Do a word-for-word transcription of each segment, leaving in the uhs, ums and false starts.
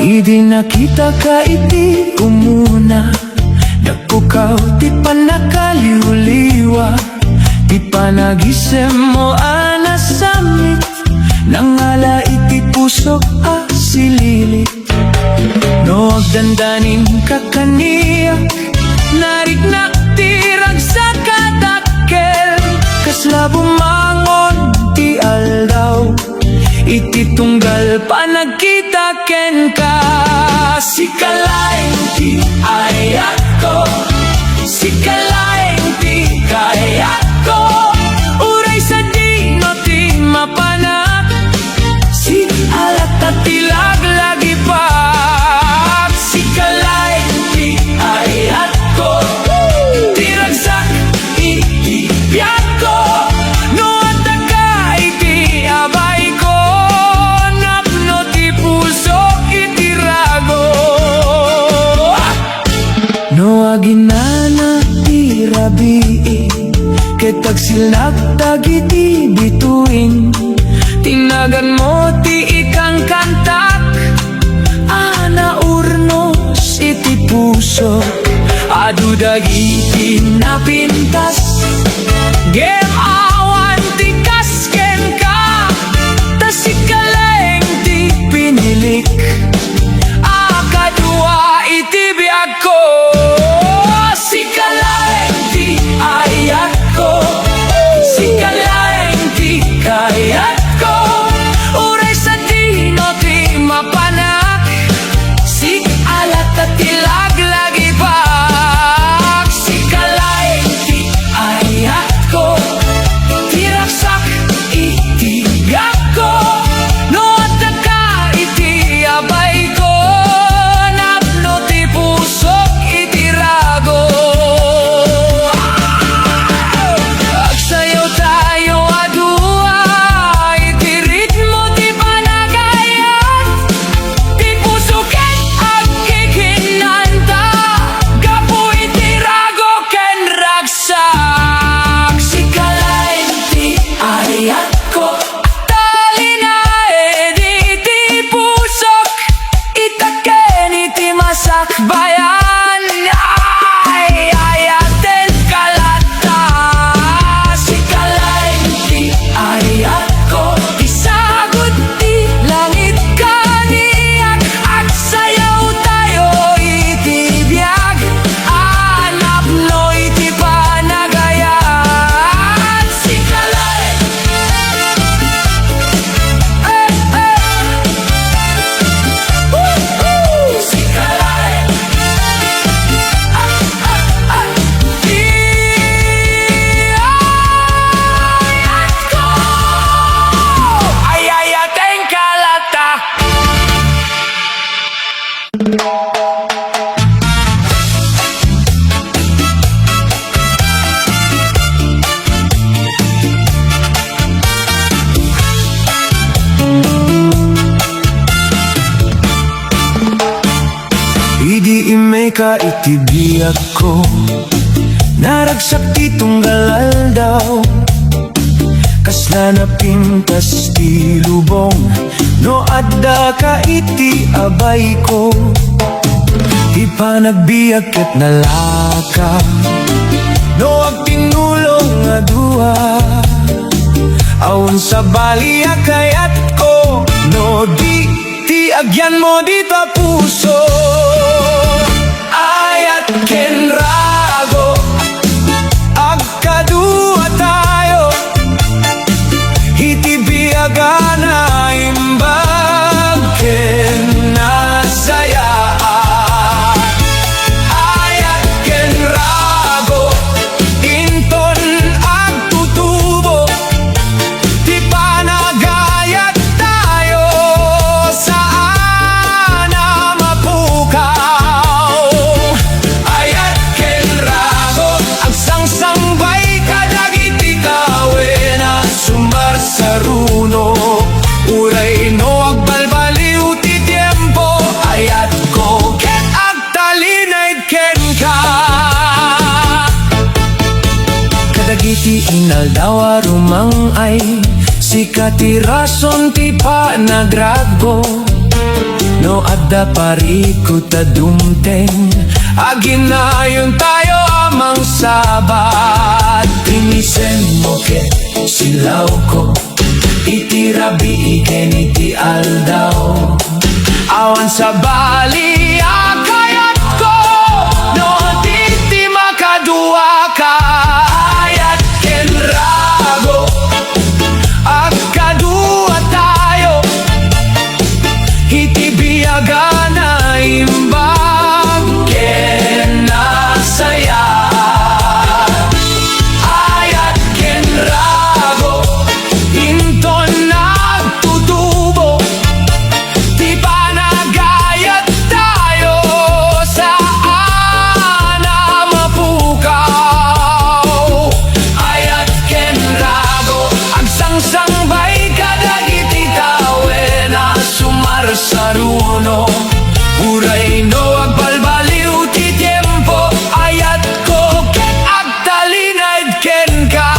Idi nakitaka iti umuna, dakko ti pannakaliwliwa, ti panagisemmo a nasammit, nangala iti pusok a sililit. No agdandaninka kaniak, nariknak ti ragsak a dakkel. Kasla bumangon ti aldaw, iti tunggal panagkita kenka. Sika laeng ti ayatko, sika laeng ti kayatko. Uray sadino ti mapanak, sika latta ti laglagipak. Sika laeng ti ayatko, ti ragsak iti biagko. No addaka iti abayko, napno ti pusok iti rago. No aginana ti rabii, ket agsilnag dagiti bituin, ti naganmo ti ikangkantak a naurnos iti pusok. Adu dagiti napintas, ngem awan ti kas kenka, ta sika laeng ti pinilik a kadua iti biagko. Sika laeng ti ayatko, sika laeng ti kayatko. Uray sadino ti mapanak, sika latta ti laglagipak. Sika laeng ti ayatko, ti ragsak iti biagko. No addaka iti abayko, napno ti pusok iti rago. Agsayaw tayo a dua iti ritmo ti panagayat. Ti puso ket agkikinnanta gapu iti rago ken ragsak. Sika laeng ti ayatko. Talinaed iti pusok, ita ken iti masakbayan. Ay, ayatenka latta. Sika laeng ti ayatko. Ti sagut ti langit kaniak. Agsayaw tayo iti biag a napno iti panagayat. Sika laeng. Eh, eh. Woo, woo. Sika laeng. Ah, ah, ah. Di ayatko. Ay, ayatenka latta. Idi immeka iti biagko, naragsak ti tunggal aldaw. Kasla napintas ti lubong no addaka iti abayko. Ti panagbiag ket nalaka no agtinnulong a dua. Awan sabali a kayatko no di ti agyanmo dita puso. Ayat ken rago, agkadua tayo iti biag a naimbag ken nasayaat. Ayat ken rago, inton agtutubo ti panagayat tayo, saan a mapukaw. Katirason ti panagragko, no adda parikut a dumteng, aginnayon tayo a mangsabat. Ti misemmo ket silawko, iti rabii ken iti aldaw. Awan sabali a kayatko, no di ti makaduaka. Ayat ken rago, agkadua tayo, iti biag a naimbag ken nasaya. Ayat ken rago, inton nagtutubo ti panagayat tayo, saan a mapukaw. Ayat ken rago, agsangsangbay kadagiti tawen a sumarsaruno. Uray no agbalbaliw ti tiempo, ayatko ket agtalinaed kenka.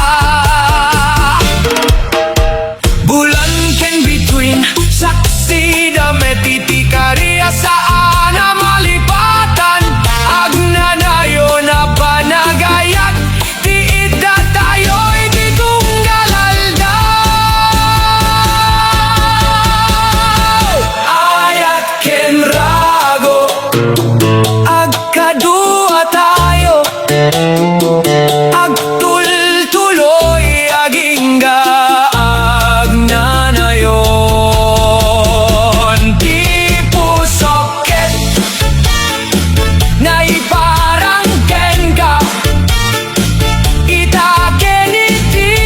Bulan ken bituin, saksida met iti kari a saan a malipatan. Agnanayon a panagayat ti iddatayo iti tunggal aldaw. Ayat ken rago, agkadua tayo, agtultuloy, agingga, agnanayon. Ti pusok ket naiparang kenka, ita ken iti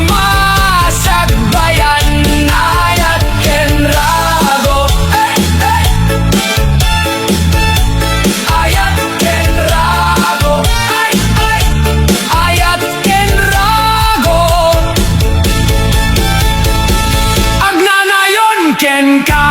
masakbayan. Ayat ken rago, eh, eh. Ayat ken rago, ay, ay. Ayat ken rago, agnanayon kenka.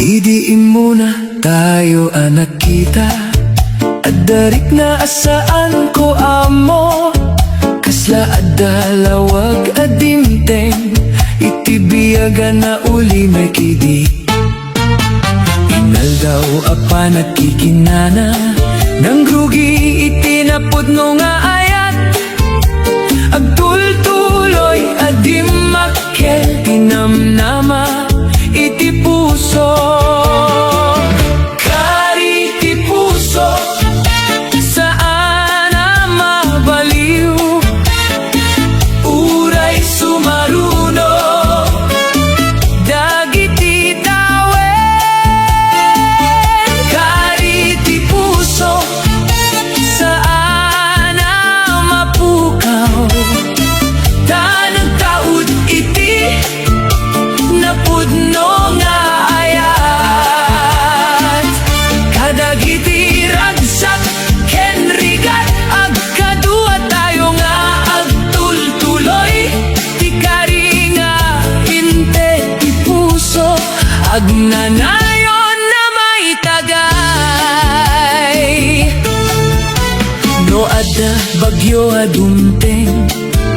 Idi immuna tayo a nagkita, adda rikna a saanko ammo. Kasla adda lawag a dimteng iti biag a naulimek idi. Inaldaw a panagkikinana, nangrugi iti napudno nga ayat. Agtultuloy a dimmakkel ti namnama iti puso. Kari ti puso, saan a mabaliw. Uray sumaruno dagiti tawen, kari ti puso, saan a mapukaw, ta nagtaud iti napudno nga ayat. Kadagiti ragsak ken rigat, agkadua tayo nga agtultuloy. Ti kari nga inted ti puso, agnanayon a maitagay. No adda bagyo a dumteng,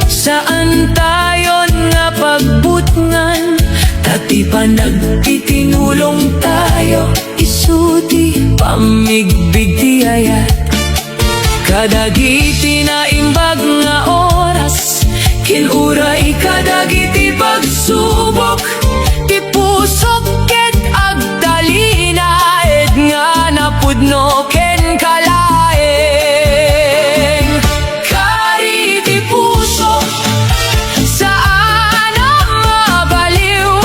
saan tayon nga pagbutngan, ta ti panagtitinulong tayo, isu ti pammigbig ti ayat. Kadagiti naimbag nga oras, ken uray kadagiti pagsubok, ti pusok ket agtalinaed nga napudno kenka laeng. Kari ti puso, saan a mabaliw.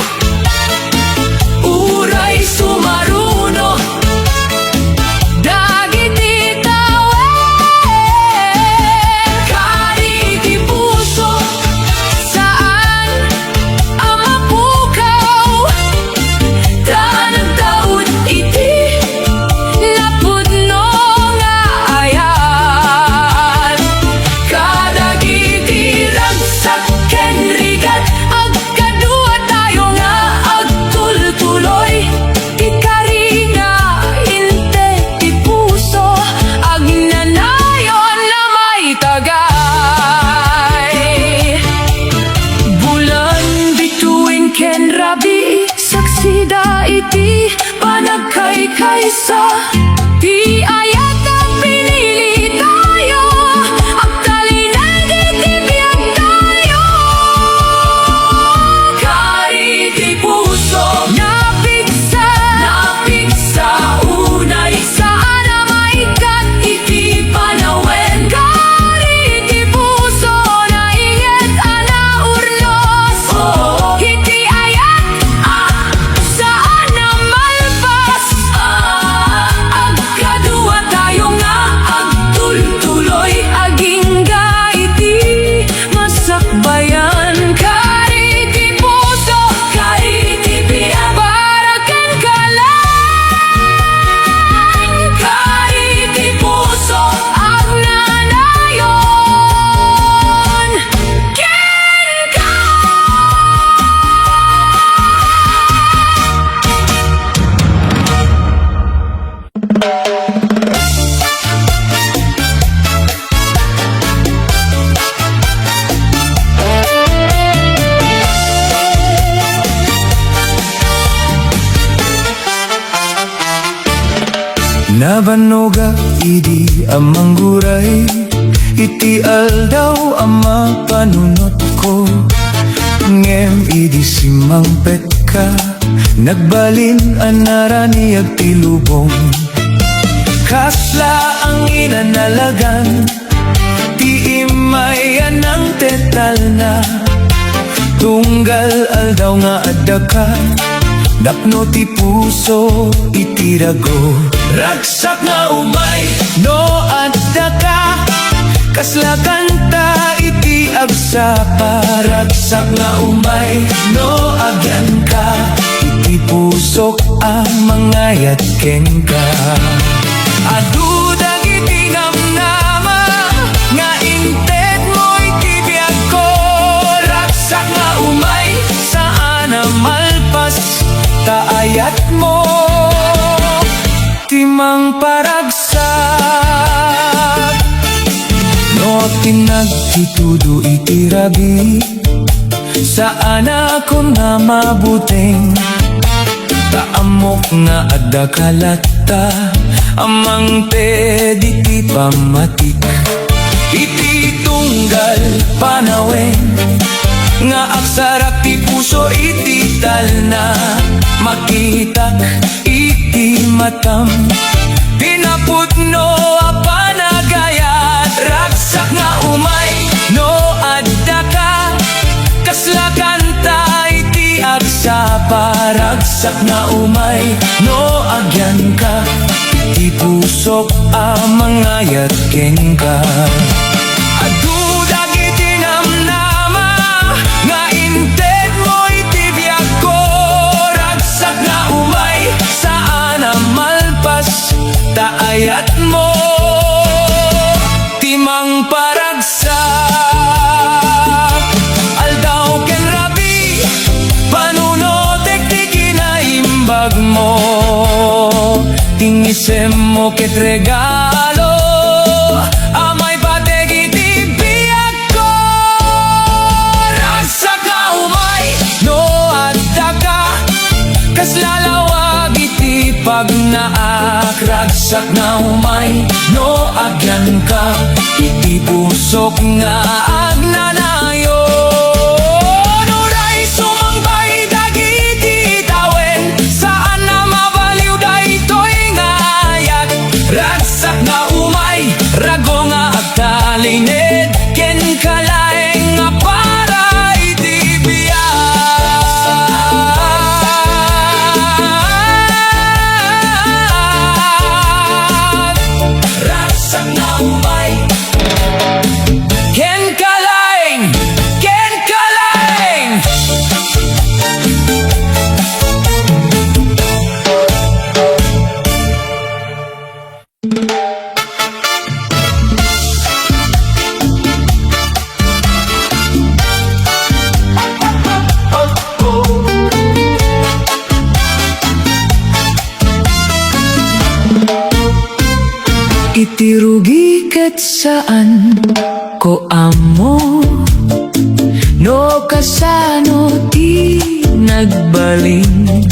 Uray sumaruno dagiti tawen, kari ti puso, saan a mapukaw. Ti ayat a pinili tayo, agtalinaed iti biag tayo. Kari ti puso, napigsa, napigsa unay. Saan a maikkat iti panawen. Kari ti puso, nainget a naurnos. Oo, iti ayat a saan a malpas. Agkadua tayo nga agtultuloy, agingga iti masakbayan. Kari ti puso, kari ti biag, para kenka laeng. Kari ti puso, agnanayon kenka. Nabannogak idi a mangguray iti aldaw a mapanunotko, ngem idi simmangpetka, nagbalin a naraniag ti lubong. Kasla angin a nalagan ti immay a nangtetalna. Tunggal aldaw nga addaka, napno ti puso iti rago. Ragsak nga umay no addaka, kasla kanta iti agsapa. Ragsak nga umay no agyanka, iti pusok a mangayat kenka. Adu dagiti namnama nga intedmo iti biagko. Ragsak nga umay, saan a malpas ta ayatmo ti mangparagsak. No ti nagtitudo iti rabii, saanakon a mabuteng, ta ammok nga addaka latta a mangted iti pammatik. Iti tunggal panawen nga agsarak ti puso iti talna, makitak iti matam ti napudno a panagayat. Ragsak nga umay no addaka, kasla kanta iti agsapa. Ragsak nga umay no agyanka, iti pusok a mangayat kenka. Adu dagiti namnama nga intedmo iti biagko. Ragsak nga umay, saan a malpas ta ayatmo ti mangparagsak. Aldaw ken rabii, panunotek ti kinaimbagmo. Tingisemmo ket regalo a maipateg iti biagko. Ragsak nga umay no addaka, kasla lawag iti pagnaak. Ragsak nga umay no agyanka, iti pusok nga agnanayon. Uray sumangbay dagiti tawen, saan a mabaliw daytoy nga ayat. Ragsak nga umay, rago nga agtalined kenka laeng a para iti biag. Ragsak nga umay kenka laeng, kenka laeng. Iti rugi ket saanko ammo no kasano ti nagbalin.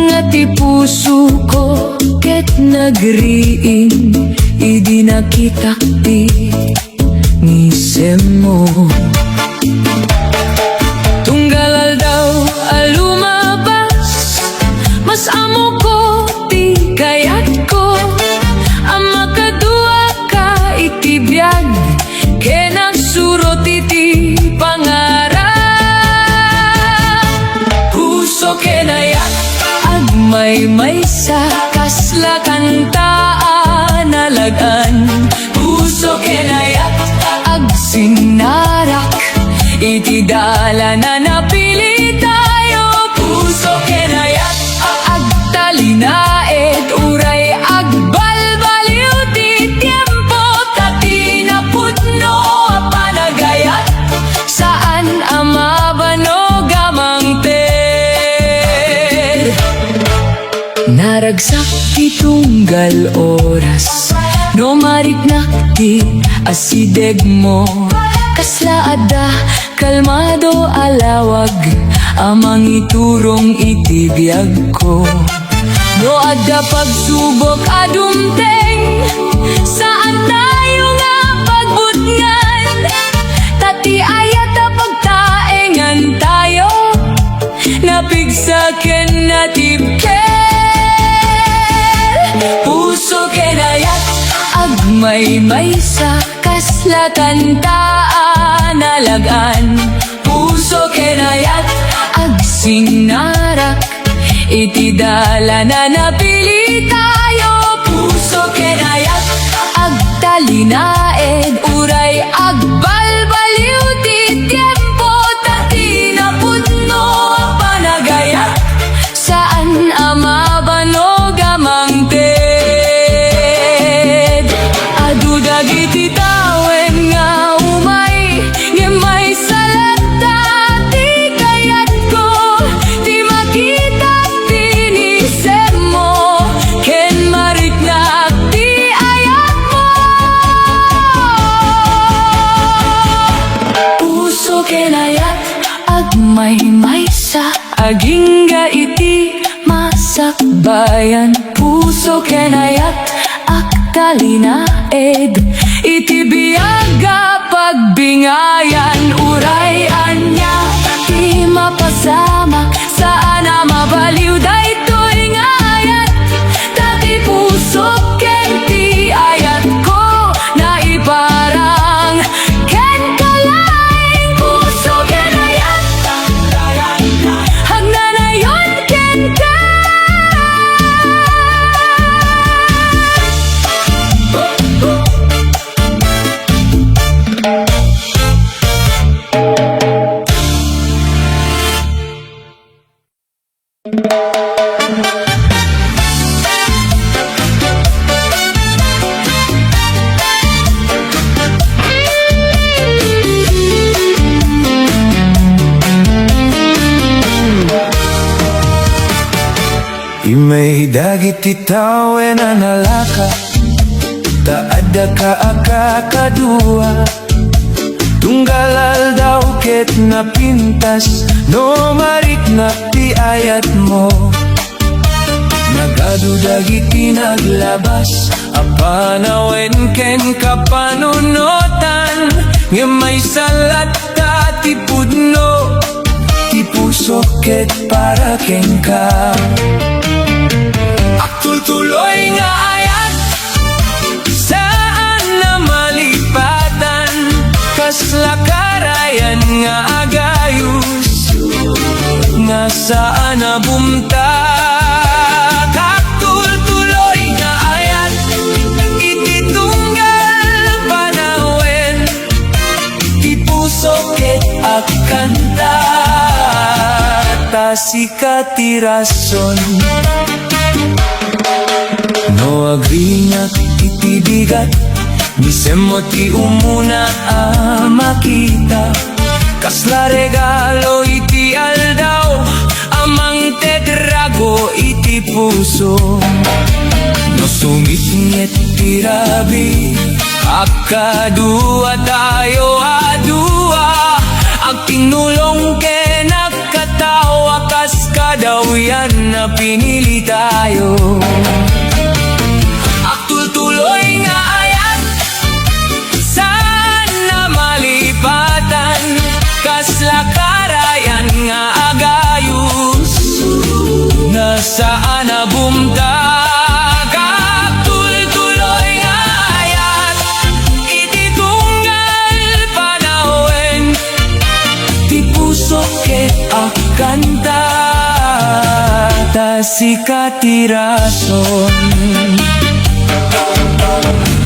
nga ti pusoko ket nagriing idi nakitak ti nisemmo. Tunggal aldaw a lumabas, mas ammoko ti kayatko a makaduaka iti biag ken agsurot iti pangarap. Puso ken ayat, agmaymaysa, kasla kanta a nalag-an. Puso ken ayat, agsinnarak iti dalan a napili tayo. Puso ken ayat, agtalinaed, uray agbalbaliw ti tiempo, ta ti napudno a panagayat, saan a mabanog a mangted. Naragsak ti tunggal oras, no mariknak ti asidegmo. Kasla adda kalmado a lawag a mangiturong iti biagko. No adda pagsubok a dumteng, saan tayo nga pagbutngan, ta ti ayat a pagtaengan tayo, napigsa ken natibker. Puso ken ayat, agmaymaysa, kasla kanta a nalag-an. Puso ken ayat, agsinnarak iti dalan a napili tayo. Puso ken ayat, agtalinaed, uray agbalbaliw ti tiempo, ta ti napudno a panagayat, saan a mabanog a mangted. Adu dagiti tawen nga umay, ngem maysa latta ti kayatko, ti makitak ti nisemmo, ken mariknak ti ayatmo. Puso ken ayat, agmaymaysa, agingga iti masakbayan. Puso ken ayat, agtalinaed iti biag a pagbingayan. Uray ania ti mapasamak, saan a mabaliw daytoy nga ayat. Ta ti pusok ken ti ayatko naiparang kenka laeng. Puso ken ayat, agnanayon kenka. Immay dagiti tawen a nalaka, ta addaka a kakadua. Tunggal aldaw ket napintas no mariknak ti ayatmo. Nagadu dagiti naglabas a panawen ken kapanunotan, ngem maysa latta ti pudno ti pusok ket para kenka. Agtultuloy nga ayat, saan a malipatan, kasla karayan nga agayus, nga saan a bumtak. Agtultuloy nga ayat, iti tunggal panawen, ti puso ket agkanta, ta sika ti rason. No agriingak iti bigat, nisemmo ti umuna a makita. Kasla regalo iti aldaw a mangted rago iti puso. No sumitnget ti rabii, agkadua tayo a dua, agtinnulong ken agkatao a kas kadawyan a pinili. Agtultuloy nga ayat, saan a malipatan. Kasla karayan nga agayos, nga saan a bumtag. Agtultuloy nga ayat, iti tunggal panawen, ti pusok ket agkanta, ta sika ti rason.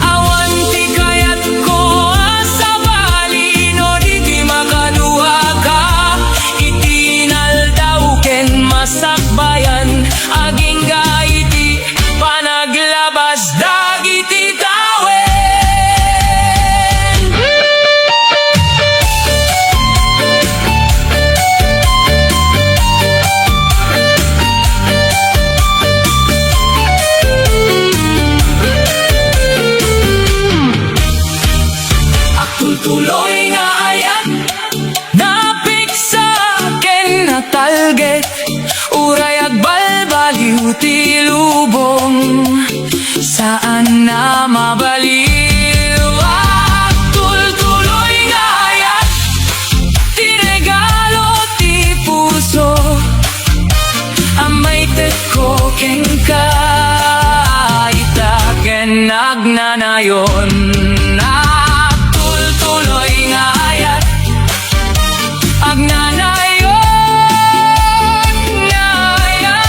Awan ti kayatko a sabali no di ti makaduaka, iti inaldaw ken masakbayan, agingga iti panaglabas dagiti tawen. Agtultuloy nga ayat, napigsa ken natalged, uray agbalbaliw ti lubong, saan a mabaliw. Agtultuloy nga ayat, ti regalo ti puso, a maitekko kenka, ita ken agnanayon. Agtultuloy nga ayat, agnanayon nga ayat.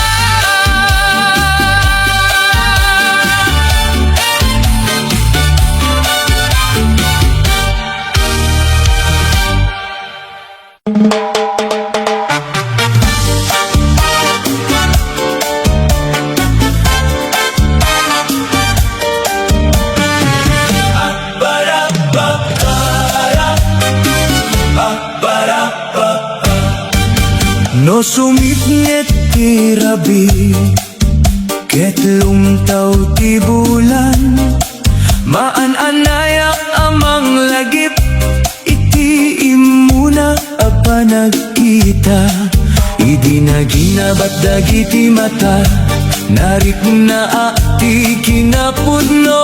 No sumipnget ti rabii ket lumtaw ti bulan, maan-anayak a manglagip iti immuna a panagkita. Idi naginabat dagiti mata, naripnaak ti kinapudno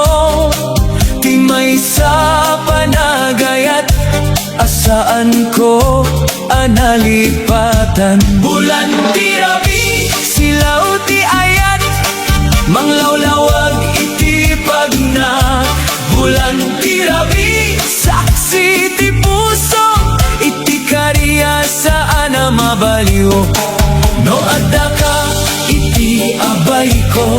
ti maysa a panagayat a saanko a nalipatan. Bulan ti rabii, silaw ti ayat, manglawlawag iti pagna. Bulan ti rabii, saksi ti puso iti karias, saan a mabaliw. No addaka iti abayko,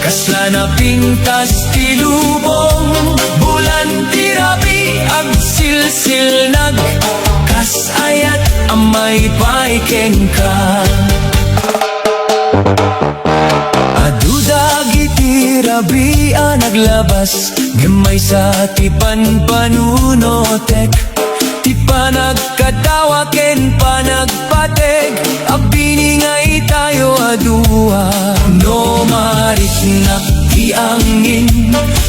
kasla napintas ti lubong. Bulan ti rabii, agsilsilnag kas ayat a maipay kenka. Adu dagiti rabii a naglabas, ngem maysa ti panpanunotek, ti panagkadawa ken panagpateg a piningaitayo a dua. No mariknak ti angin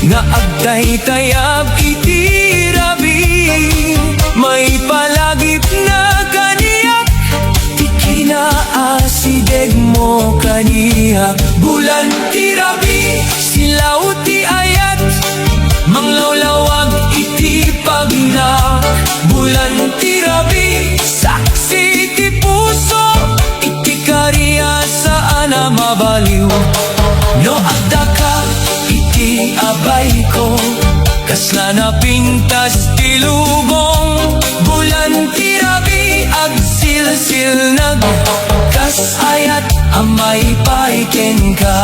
nga agtaytayab iti rabii, maipalagipna kaniak ti kinaasidegmo kaniak. Bulan ti rabii, silaw ti ayat, manglawlawag iti pagna. Bulan ti rabii, saksi ti puso iti karias, saan a mabaliw. No addaka iti abayko, kasla napintas ti lubong. Bulan ti rabii, agsilsilnag kas ayat a maipay kenka.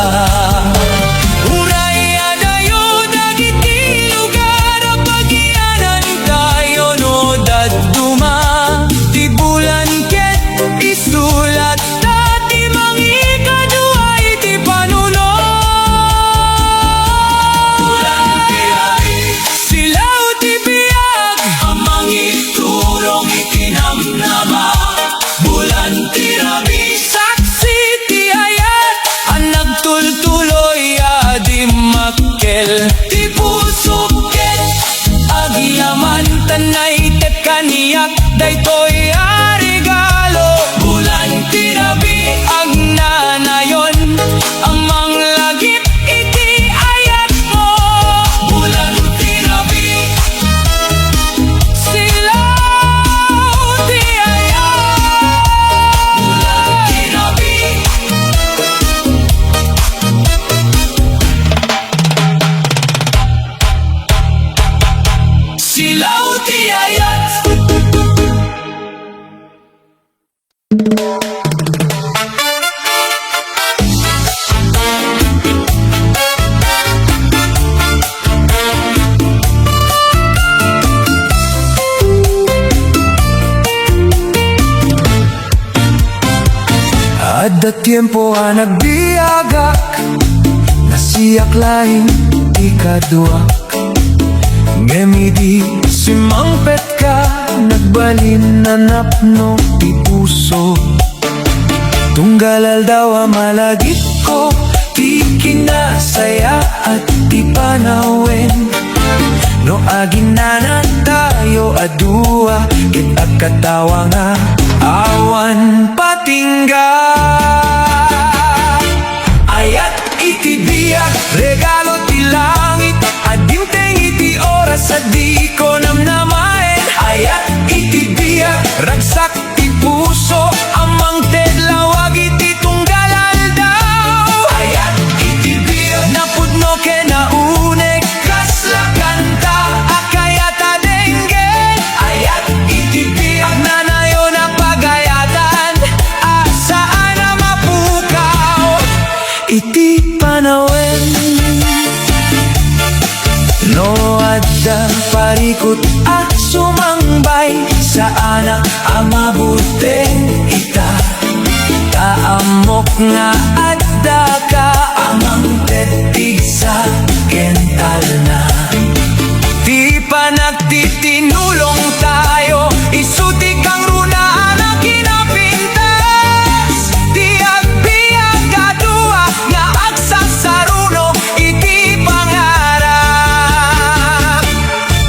Uray adayo dagiti lugar a pagianantayo no dadduma ti bulan ket isulat ta ti mangikadua iti panuno. Silaw ti biag a mangiturong iti namnama. Bulan ti rabii, saksi ti ayat a nagtultuloy a dimmakkel ti puso ket agyaman ta naited kaniak daytoy a regalo. Bulan ti rabii, agnanayon a mang Adda tiempo a nagbiagak, nasiak laeng ti kaduak. Ngem idi simmangpetka, nagbalin a napno ti puso. Tunggal aldaw a malagipko ti kinasayaat ti panawen. No aginana tayo a dua, ket agkatawa nga awan patingga. Ayat iti biag, regalo ti langit, a dimteng iti oras a diko namnamaen. Ayat iti biag, ragsak ti puso, a mangted lawag iti tunggal aldaw. Ayat iti biag, napudno ken naunek, kasla kanta a kayat a denggen. Ayat iti biag, nanayon a pagayatan, a saan a mapukaw iti panawen. No adda parikut a sumangbay, saana a maburteng ita. Ta ammok nga addaka a mangted pigsa ken talna. Ti panagtitinulong tayo, isu ti kangrunaan a kinapintas. Ti agbiag a dua nga agsasaruno iti pangarap.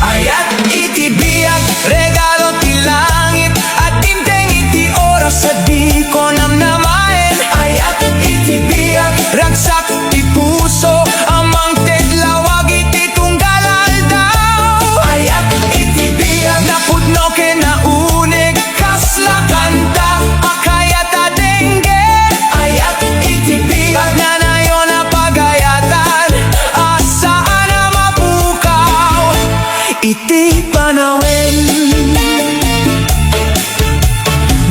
Ayat iti biag, regalo ti langit, a dimteng iti oras a diko namnamaen. Ayat iti biag, ragsak ti puso, a mangted lawag iti tunggal aldaw. Ayat iti biag, napudno ken naunek, kasla kanta a kayat a denggen. Ayat iti biag, nanayon a pagayatan, a saan a mapukaw iti panawen.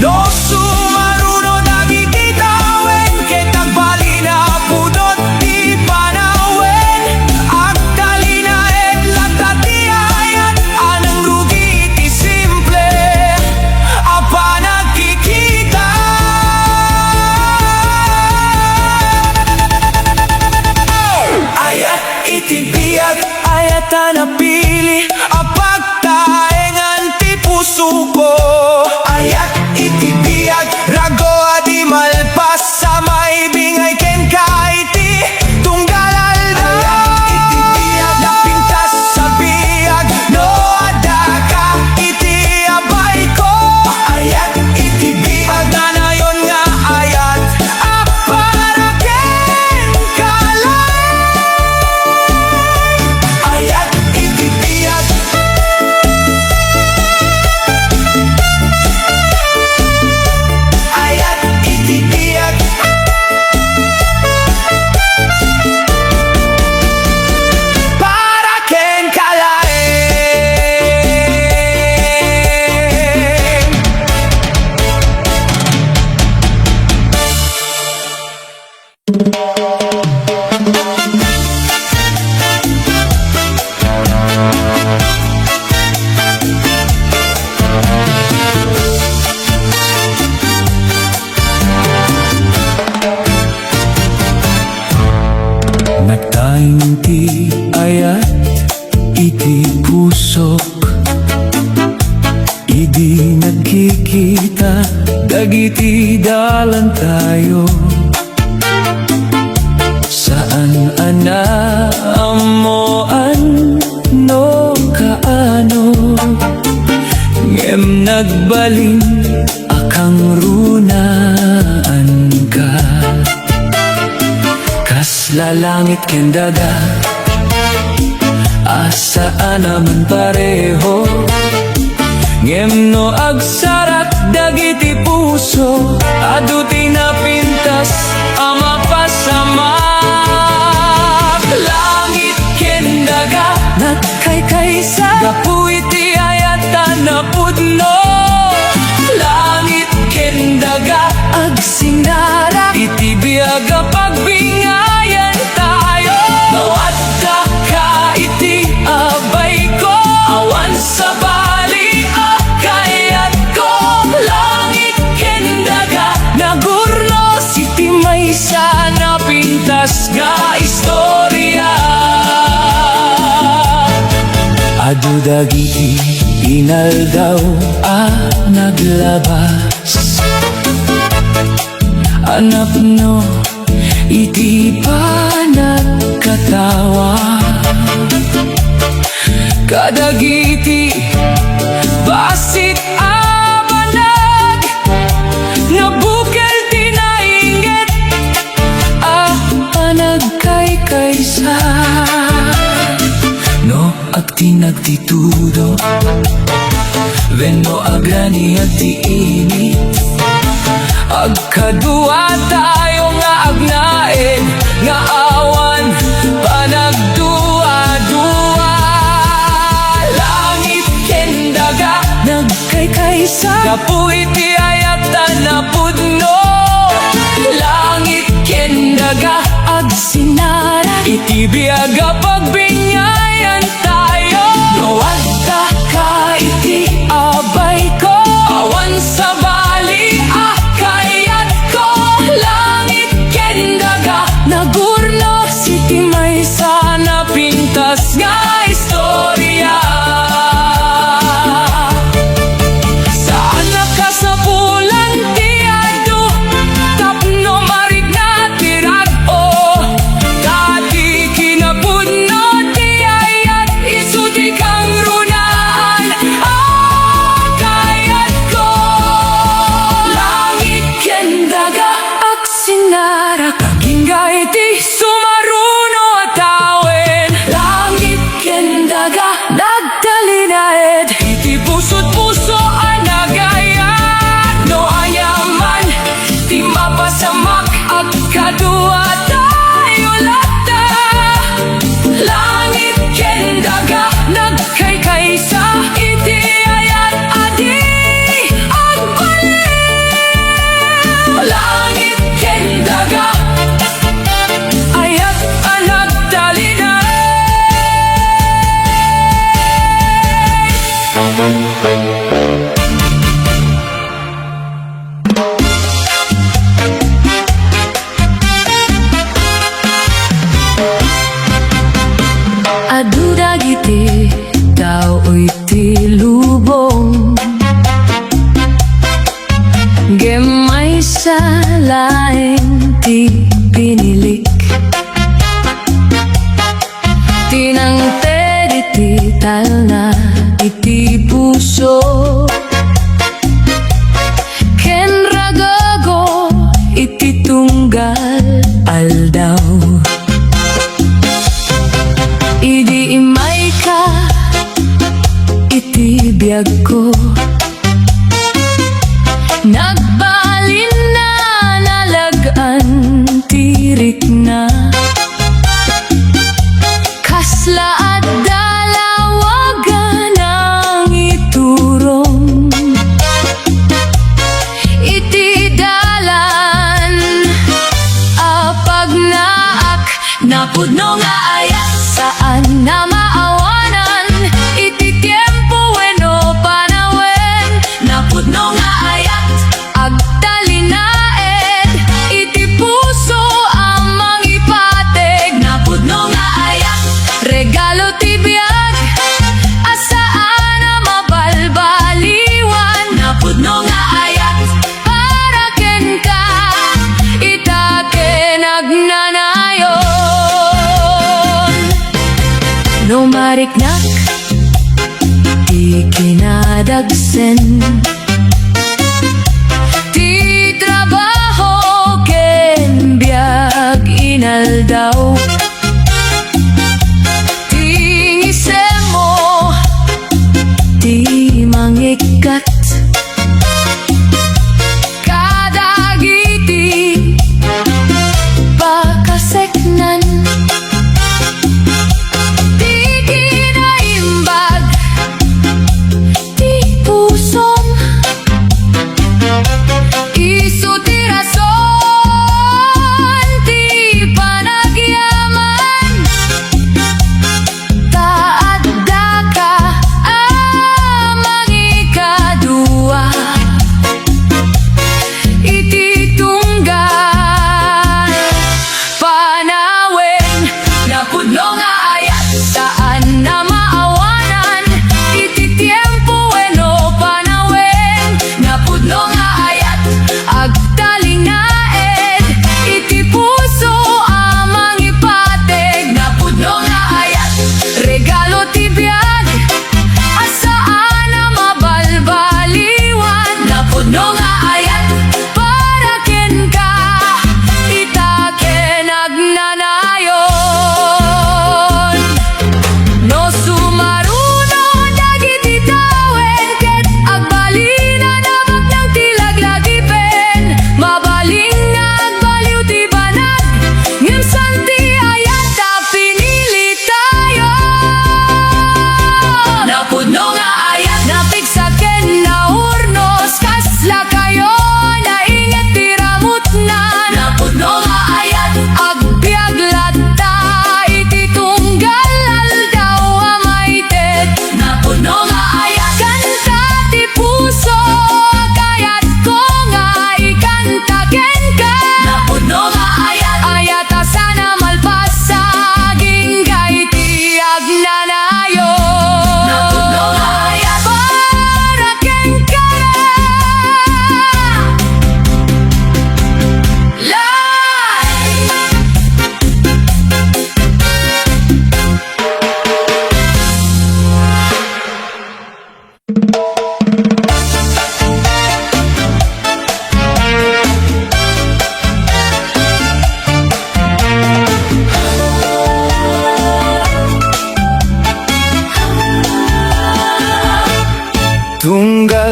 No sumaruno dagiti tawen, ket agbalin a pudot ti panawen, agtalinaed latta ti ayat a nangrugi iti simple a panagkikita. Ayat iti biag, ayat a napili a pagtaengan ti pusoko. Ayat iti biag, rago a di malpas a maibingay kenka iti tunggal aldaw. Ayat iti biag, napintas a biag, no addaka iti abayko. Ayat iti biag, nanayon nga ayat a para kenka laeng. Ayat iti biag. Ayat iti biag. Para kenka laeng. Nagtaeng ti ayat iti pusok. Idi nagkikita dagiti dalantayo, saan a naammoan no kaano, ngem nagbalin a kangrunaanka. Kasla langit ken daga a saan a manpareho. Ngem no agsarak dagiti puso, adu ti napintas a mapasamak. Langit ken daga nagkaykaysa gapu iti ayat a napudno. Langit ken daga agsingarak iti biag a pagbingayan tayo. No addaka iti abayko, awan sabali a kayatko. Langit ken daga nagurnos Adu dagiti inaldaw a naglabas a napno iti panagkatawa kadagiti bassit a banag. Nabukel ti nainget a panagkaykaysa. No agtinag ti tudo wenno agraniag ti init, agkaduatayo nga agnaed nga awan panagduadua. Langit ken daga nagkaykaysa gapu iti ayat a napudno. Langit ken daga agsinara iti biag a pagbinyag. Tayo. No adda ka iti abayko, awan sabali a kayatko. Langit ken daga nagurnot iti maysa a napintas nga istoria. Saan a kasapulan ti adu tapno marikna ti rag-o. Ta ti kinapudno ti ayat isu ti kangrunaan a kayatko. Langit ken daga agsinara agingga iti sumaruno a tawen. Langit ken daga nagtalinaed iti puso't puso a nagayat. No aniaman ti mapasamak, agkaduatayo latta. Langit ken daga nagkaykaysa iti ayat a di agbaliw. Langit ken daga, ayat a nagtalinaed. Adu dagiti tao iti lubong, ngem maysa laeng ti pinilik. Tinangted iti talna iti puso ken ragago iti tunggal aldaw. Idi immayka iti biagko, nagbalinna nalag-an ti rikna. Kasla adda lawag a nangiturong iti dalan a pagnaak. Napudno nga ayat, saan a maawanan iti tiempo wenno panawen. Napudno nga ayat, agtalinaed iti puso a mangipateg. Napudno nga ayat, regalo ti biag a saan a mabalbaliwan. Napudno nga ayat, para kenka, ita ken agnanayon. No mariknak ti kinadagsen, ti trabaho ken biag inaldaw, ti ngisemmo ti mangikkat kadagiti pakaseknan ti kinaimbag ti pusom. Isu ti rason ti panagyaman.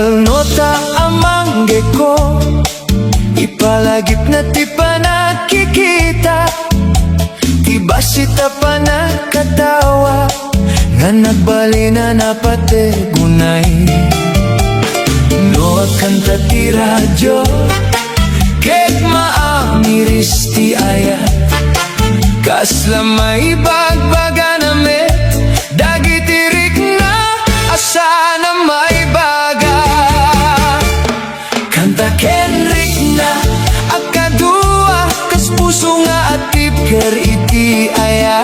Nota a manggeko, ipalagipna ti panagkikita, ti bassit a panagkatawa, nga nagbalin a napategunay. No agkanta ti radio, ket maamiris ti ayat, kasla maibagbaga na met dagiti rikna a saan a maibaga. Kanta ken rikna a kadua, kas puso nga atipker iti ayat.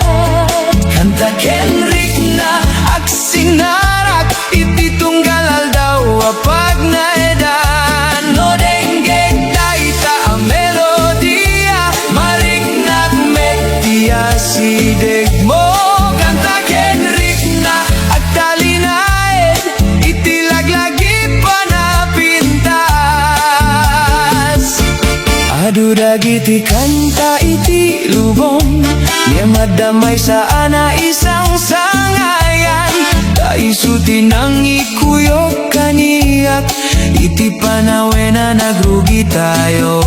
Kanta ken rikna agsinarak iti tunggal aldaw a pagnaedan. No denggek dayta a melodia, mariknak met ti asidegmo. Kanta ken rikna agtalinaed iti laglagip a napintas. Adu dagiti kanta iti lubong, ngem adda maysa a naisangsangayan. Ta isu ti nangikuyog kaniak iti panawen a nagrugitayo.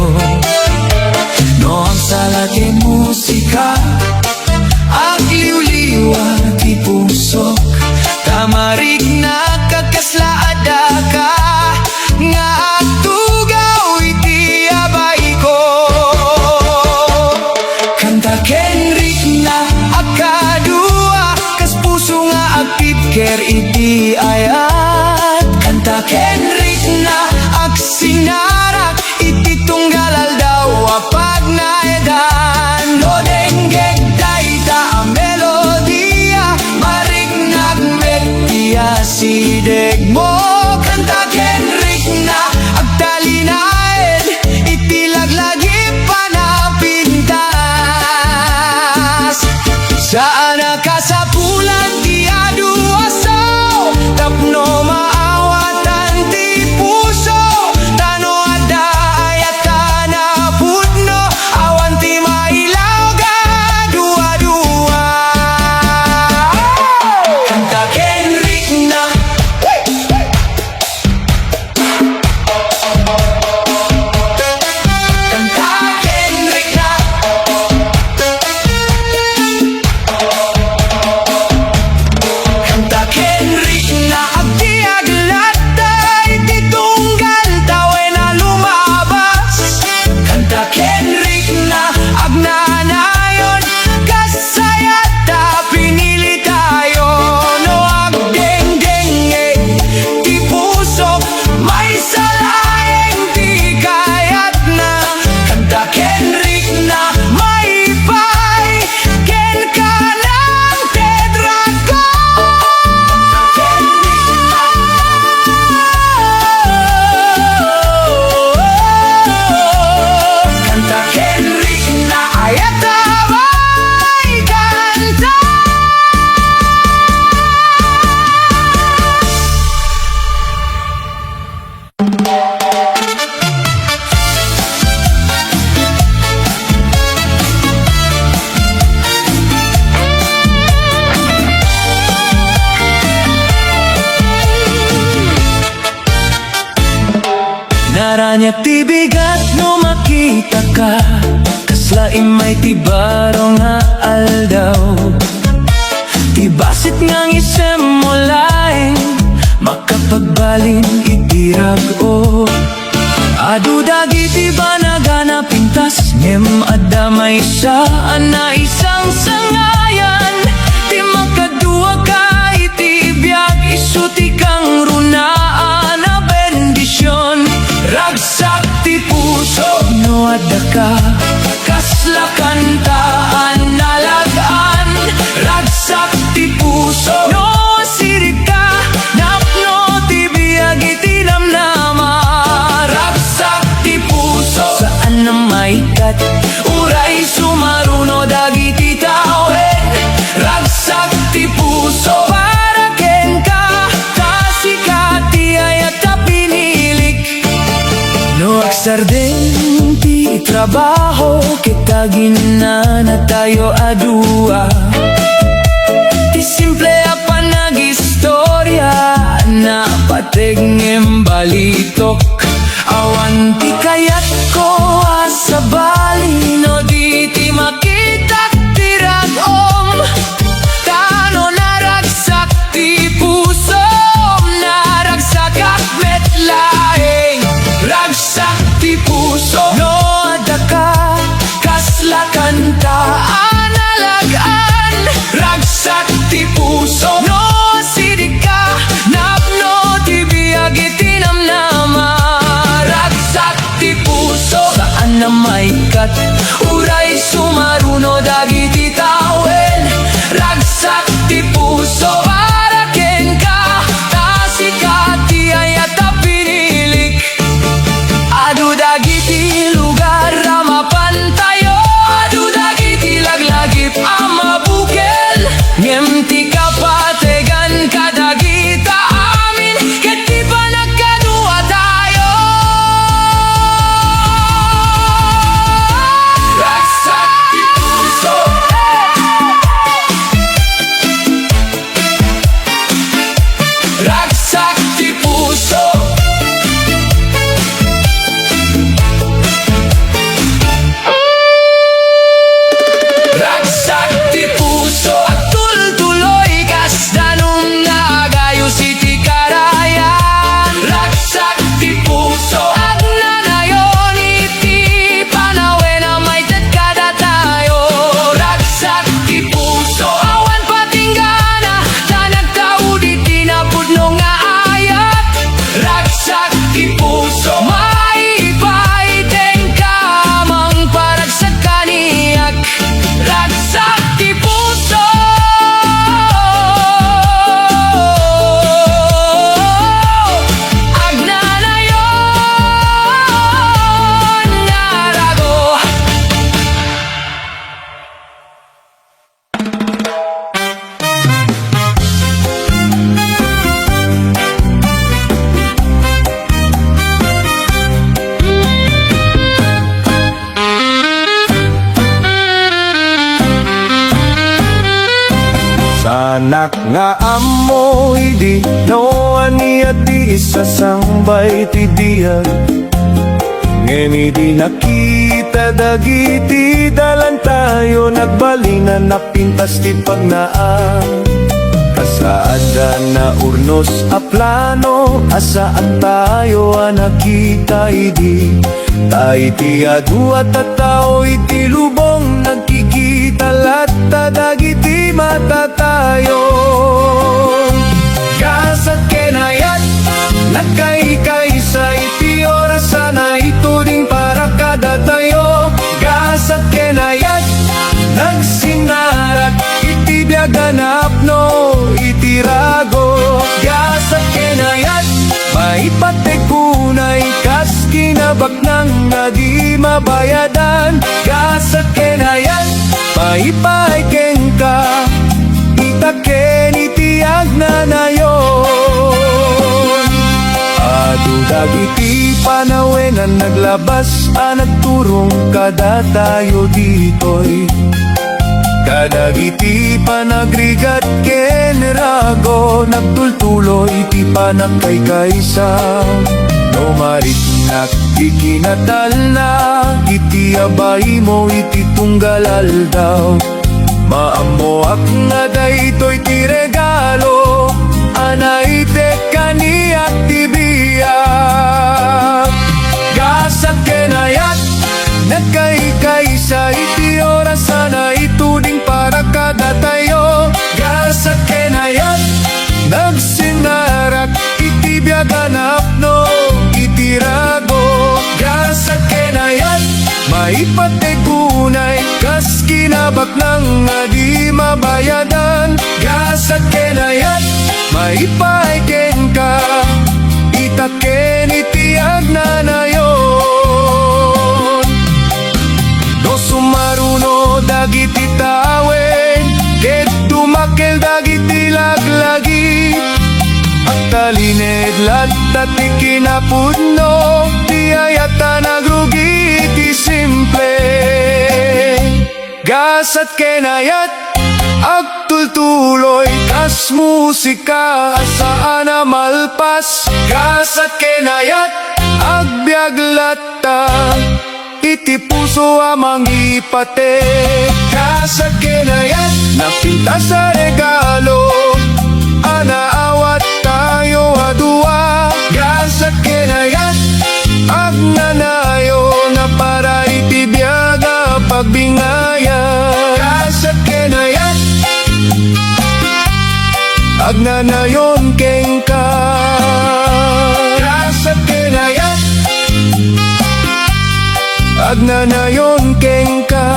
No agsala ti musika, agliwliwa ti pusok, ta mariknak a kasla addaka nga agtugaw iti abayko. Kanta ken rikna a kadua, kas puso nga agtipker iti ayat. Kanta ken rikna agsinarak iti tunggal aldaw a pagnaedan. No denggek dayta a melodia, mariknak met ti asidegmo. Kanta ken rikna agtalinaed iti laglagip a napintas. Saan a kasapulan ti adu a sao tapno maawatan ti puso, ta no adda ayat a napudno, awan ti mailaw a dua-dua. Kanta ken rikna. Kanta ken rikna. Kanta ken rikna, agdi aglatta iti tunggal tawen a lumabas. Kanta ken rikna, agnanayon, kas ayat a pinili tayo. No agdengdengngeg ti pusok, maysa laeng ti kayatna. Kanta ken rikna, maipay kenka nang tedrako. Kanta ken rikna, ayat a maikanta. Naraniag ti bigat no makitaka, kasla immay ti baro nga aldaw. Ti bassit nga ngisemmo laeng makapagbalin iti rag-o. Adu dagiti banag a napintas, ngem adda maysa a naisangsangayan. Ti makaduaka iti biag, isu ti kangrunaan a bendision. Ragsak ti puso no addaka, kasla kanta a nalag-an. Ragsak ti puso no sirika, napno ti biag iti namnama. Ragsak ti puso, saan a maikkat, uray sumaruno dagiti tawen. Ragsak ti puso para kenka, ta sika ti ayat a pinilik. No agsardeng ti trabaho ket aginnanatayo a dua, ti simple a panagistorya napateg ngem balitok. Awan ti kayatko a sabali no di ti makitak ti rag-om. Ta no naragsak ti pusom, naragsakak met laeng. Ragsak ti puso no adda ka, kasla kanta a nalag-an. Ragsak ti puso no asidegka, napno ti biag iti namnama. Ragsak ti puso, saan a maikkat, uray sumaruno dagiti tawen. Ragsak ti puso para kenka, ta sika ti ayat a pinilik. Adu dagiti lugar a mapantayo, adu dagiti laglagip a mabukel, ngem ti kapategan kadagita amin ket ti panagkaduatayo. Ragsak ti puso. Ragsak ti puso. Ragsak ti puso. Agtultuloy kas danum nga agayus iti karayan. Ragsak ti puso. Agnanayon iti panawen a maited kadatayo. Ragsak ti puso. Awan patinggana, ta nagtaud iti napudno nga ayat. Ragsak ti puso. Maipay kenka, mangparagsak kaniak. Ragsak ti puso. Agnanayon nga rago. Saanak nga ammo idi no ania ti isasangbay ti biag. Ngem idi nakita dagiti dalantayo, nagbalinan a pintas ti pagnaan. Kasaada naurnos a plano a saantayo a nakita idi. Ta iti adu a tattao iti lubong, nagkikita latta dagiti matatayo. Gasat ken ayat, nagkaykaysa iti oras a naituding para kadatayo. Gasat ken ayat, nagsinnarak iti biag a napno iti rago. Gasat ken ayat, maipategko unay kas kinabaknang a di mabayadan. Gasat ken ayat, maipay kenka, ita ken iti agnanayon. Adu dagiti panawen a naglabas a nagturong kadatayo ditoy. Kadagiti panagrigat ken rago, nagtultuloy ti panagkaykaysa. No mariknak ti kinatalna iti abaymo iti tunggal aldaw, maammoak nga daytoy ti regalo a naited kaniak ti biag. Gasat ken ayat, nagkaykaysa iti oras a naituding para kadatayo. Gasat ken ayat, nagsinnarak iti biag a napno iti rago. Gasat ken ayat, maipategko unay kas kinabaknang a di mabayadan. Gasat ken ayat, maipay kenka, ita ken iti agnanayon. No sumaruno dagiti tawen ket dumakkel dagiti laglagi, agtalined latta ti kinapudno, ti ayat a nagrugi ti simple. Gasat ken ayat, agtultol Tuloy kas musika a saan a malpas. Gasat ken ayat, agbiag latta iti puso a mangipatek. Gasat ken ayat, napintas a regalo a naawat tayo a dua. Gasat ken ayat, agnanayon a para iti biag a pagbingayan. Gasat ken ayat, agnanayon kenka. Gasat ken ayat, agnanayon kenka.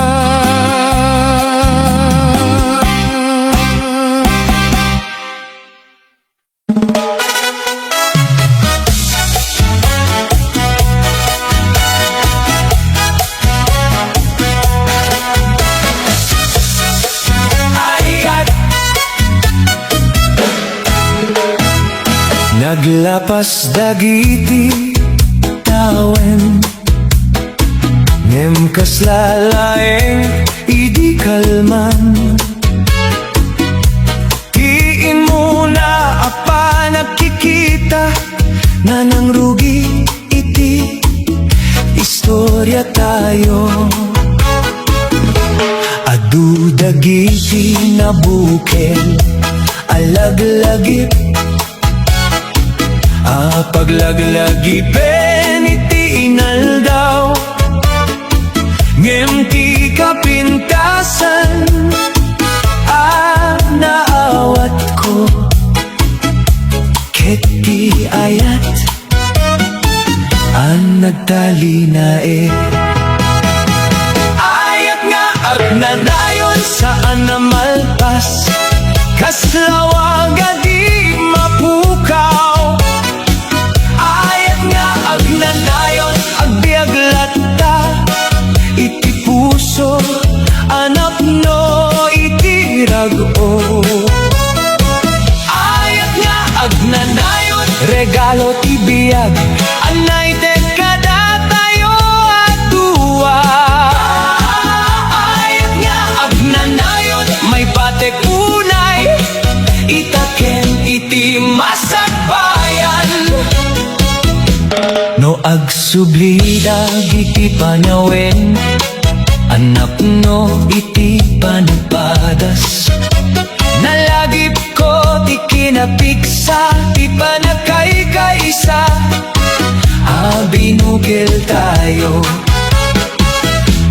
Naglapas dagiti tawen, ngem kasla laeng idi kalman. Ti immuna a panagkikita, nanangrugi iti istorya tayo. Adu dagiti nabukel a laglagip a paglaglagipen iti inaldaw. Ngem ti kapintasan a naawatko ket ti ayat a nagtalinaed. Ayat nga agnanayon, saan a malpas, kas lawag a di mapukaw. Ayat nga agnanayon, agbiag latta iti puso a napno iti rag-o. Ayat nga agnanayon, regalo ti biag a naited kadatayo a dua. Ayat nga agnanayon, maipatek unay ita ken iti masakbayan. No agsubli dagiti panawen a napno iti panagpadas, nalagipko ti kinapigsa ti panagkaykaysa a binukel tayo.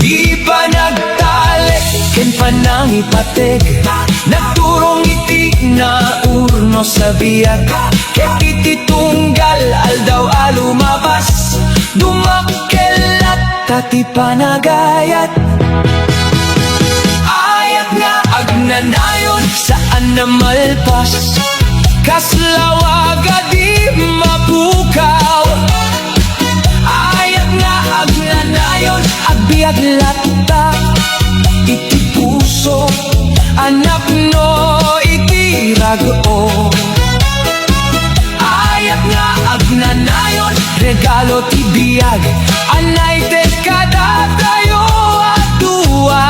Ti panagtalek ken panangipateg, nagturong iti naurnos a biag, ket iti tunggal aldaw a lumabas, dumakkel latta ti panagayat. Ayat nga agnanayon, saan a malpas, kas lawag a di mapukaw. Ayat nga agnanayon, agbiag latta iti puso a napno iti rag-o. Ayat nga agnanayon, regalo ti biag a naited kadatayo a dua.